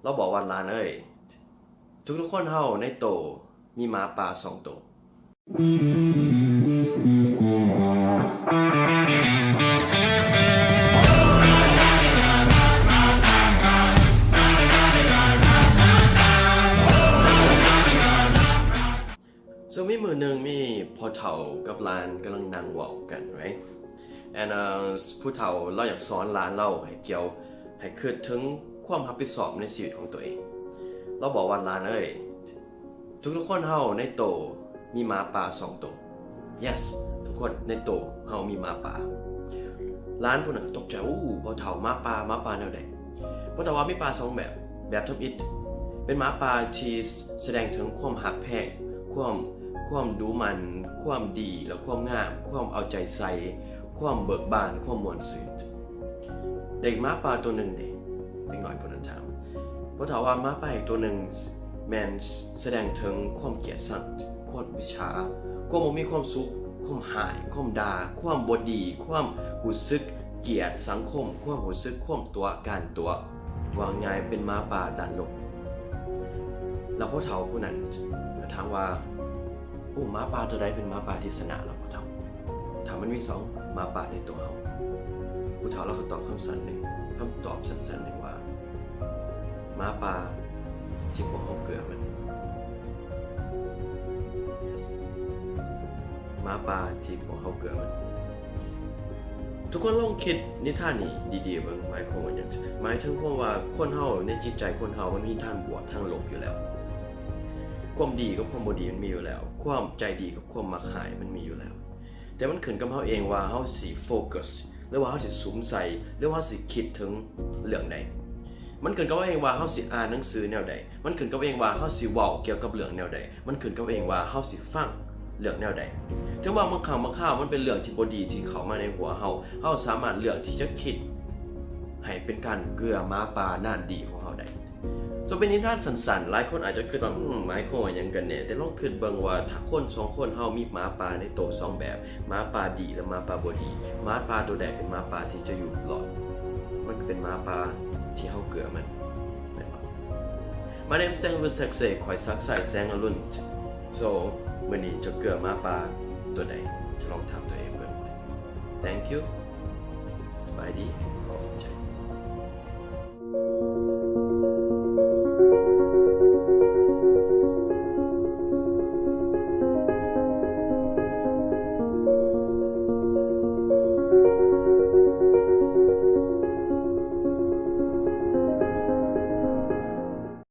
ລາວບອກວ່າ ຫຼານເອີຍ, ທຸກໆຄົນເຮົາໃນໂຕມີໝາປ່າສອງໂຕ. ເຊິ່ງມີມື້ໜຶ່ງ ມີພໍ່ເຖົ້າກັບຫຼານກຳລັງນັ່ງເວົ້າກັນ right? And, uh, ຜູ້ເຖົ້າລາວຢາກສອນຫຼານລາວໃຫ້ກ່ຽວ, ໃຫ້ຄິດເຖິງຄວາມຮັບຜິດຊອບໃນຊີວິດຂອງຕົວເອງ. ລາວບອກວ່າ ຫຼານເອີຍ, ທຸກໆຄົນເຮົາໃນໂຕມີໝາປ່າສອງໂຕ. Yes, ທຸກຄົນໃນໂຕເຮົາມີໝາປ່າ. ຫຼານຜູ້ນັ້ນກໍຕົກໃຈ, ໂອ້ ພໍ່ເຖົ້າ, ໝາປ່າ, ໝາປ່າແນວໃດ? ພໍ່ເຖົ້າວ່າມີປ່າສອງແບບ. ແບບທຳອິດ ເປັນໝາປ່າທີ່ສະແດງເຖິງຄວາມຮັກແພງ, ຄວາມ, ຄວາມດຸໝັ່ນ, ຄວາມດີ ແລະ ຄວາມງາມ, ຄວາມເອົາໃຈໃສ່, ຄວາມເບີກບານ, ຄວາມມ່ວນຊື່ນ. ແລະ ອີກໝາປ່າຕົວໜຶ່ງເດ? ເດັກນ້ອຍຜູ້ນັ້ນຖາມ. ພໍ່ເຖົ້າວ່າ ໝາປ່າອີກຕົວໜຶ່ງແມ່ນສະແດງເຖິງຄວາມກຽດຊັງ, ຄວາມອິດສາ, ຄວາມບໍ່ມີຄວາມສຸກ, ຄວາມຮ້າຍ, ຄວາມດ່າ, ຄວາມບໍ່ດີ, ຄວາມຮູ້ສຶກກຽດສັງຄົມ, ຄວາມຮູ້ສຶກຄວາມຕົວະ, ການຕົວະ, ວ່າງ່າຍເປັນໝາປ່າດ້ານລົບ. ແລ້ວພໍ່ເຖົ້າຜູ້ນັ້ນກໍຖາມວ່າ ໂອ້ ໝາປ່າຕົວໃດເປັນໝາປ່າທີ່ຊະນະລະພໍ່ເຖົ້າ? ຖ້າມັນມີສອງໝາປ່າໃນຕົວເຮົາ. ຜູ້ເຖົ້າລາວກໍຕອບຄຳສັ້ນໜຶ່ງ, ຄຳຕອບສັ້ນໆໜຶ່ງວ່າ ໝາປ່າທີ່ພວກເຮົາເກືອມັນ. Yes. ໝາປ່າທີ່ພວກເຮົາເກືອມັນ. ທຸກຄົນລອງຄິດນິທານນີ້ດີໆເບິ່ງ, ໝາຍຄວາມວ່າຫຍັງ? ໝາຍເຖິງຄວາມວ່າຄົນເຮົາ, ໃນຈິດໃຈຄົນເຮົາ ມັນມີທາງບວກທາງລົບຢູ່ແລ້ວ. ຄວາມດີກັບຄວາມບໍ່ດີມັນມີຢູ່ແລ້ວ, ຄວາມໃຈດີກັບຄວາມມັກຮ້າຍມັນມີຢູ່ແລ້ວ. ແຕ່ມັນຂຶ້ນກັບເຮົາເອງວ່າເຮົາຊິໂຟກັສ ຫຼືວ່າເຮົາຊິສຸມໃສ່ ຫຼືວ່າເຮົາຊິຄິດເຖິງເລື່ອງໃດ. ມັນຂຶ້ນກັບເຮົາເອງວ່າເຮົາຊິອ່ານໜັງສືແນວໃດ, ມັນຂຶ້ນກັບເຮົາເອງວ່າເຮົາຊິເວົ້າກ່ຽວກັບເລື່ອງແນວໃດ, ມັນຂຶ້ນກັບເຮົາເອງວ່າເຮົາຊິຟັງເລື່ອງແນວໃດ. ເຖິງວ່າບາງຄັ້ງບາງຄາວມັນເປັນເລື່ອງທີ່ບໍ່ດີທີ່ເຂົ້າມາໃນຫົວເຮົາ, ເຮົາສາມາດເລືອກທີ່ຈະຄິດໃຫ້ເປັນການເກືອໝາປ່າດ້ານດີຂອງເຮົາໄດ້. ໂຊ ເປັນນິທານສັ້ນໆ, ຫຼາຍຄົນອາດຈະຄິດວ່າ ອືມ ໝາຍຄວາມວ່າຫຍັງກັນແນ່? ແຕ່ລອງຄິດເບິ່ງວ່າ ຖ້າຄົນສອງຄົນເຮົາມີໝາປ່າໃນໂຕສອງແບບ, ໝາປ່າດີ ແລະ ໝາປ່າບໍ່ດີ, ໝາປ່າໂຕໃດເປັນໝາປ່າທີ່ຈະຢູ່ລອດ? ມັນກໍເປັນໝາປ່າທີ່ເຮົາເກືອມັນ, ແມ່ນບໍ່? My name is Seng Lun Sekse, ຂ້ອຍສັກຊາຍ ແສງອະລຸນ. So ມື້ນີ້ເຈົ້າເກືອໝາປ່າໂຕໃດ? ເຈົ້າລອງຖາມຕົວເອງເບິ່ງ. Thank you. ສະບາຍດີ.